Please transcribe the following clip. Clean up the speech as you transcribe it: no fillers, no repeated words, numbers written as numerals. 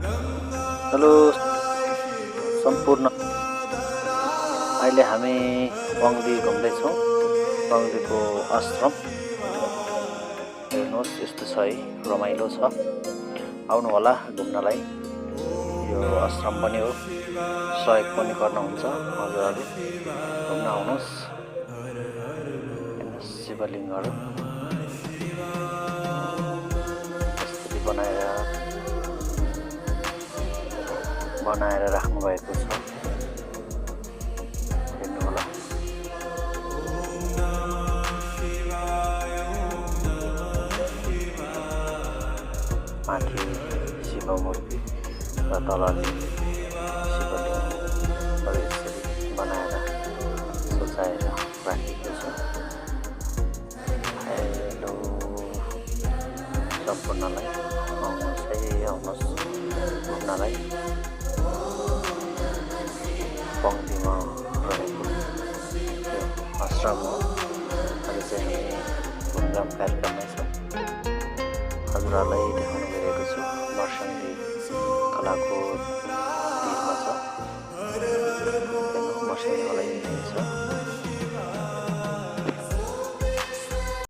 Hello सम्पूर्ण अहिले हामी वाङदी घुम्दैछौँ। वाङदीको आश्रम हेर्नुहोस् यस्तो छ है, रमाइलो छ। आउनु होला घुम्नलाई। यो आश्रम पनि हो, सहयोग पनि गर्नुहुन्छ हजुरहरूले। घुम्न आउनुहोस्। हेर्नुहोस् शिवलिङ्गहरू यसरी बनाएर राख्नु भएको छ। हेर्नु होला। माथि शिवमूर्ति र तल शिवलिङ्गहरू यसरी बनाएर सजाएर राखेको छ। हेलो सम्पूर्णलाई, आउनुहोस् है, आउनुहोस् घुम्नलाई। वाङदीमा रहेको यो आश्रम हो। अहिले चाहिँ हामी घुमघाम कार्यक्रममै छौँ। हजुरहरूलाई देखाउन गइरहेको छु। मर्साङ्गी कलाको टिममा छ।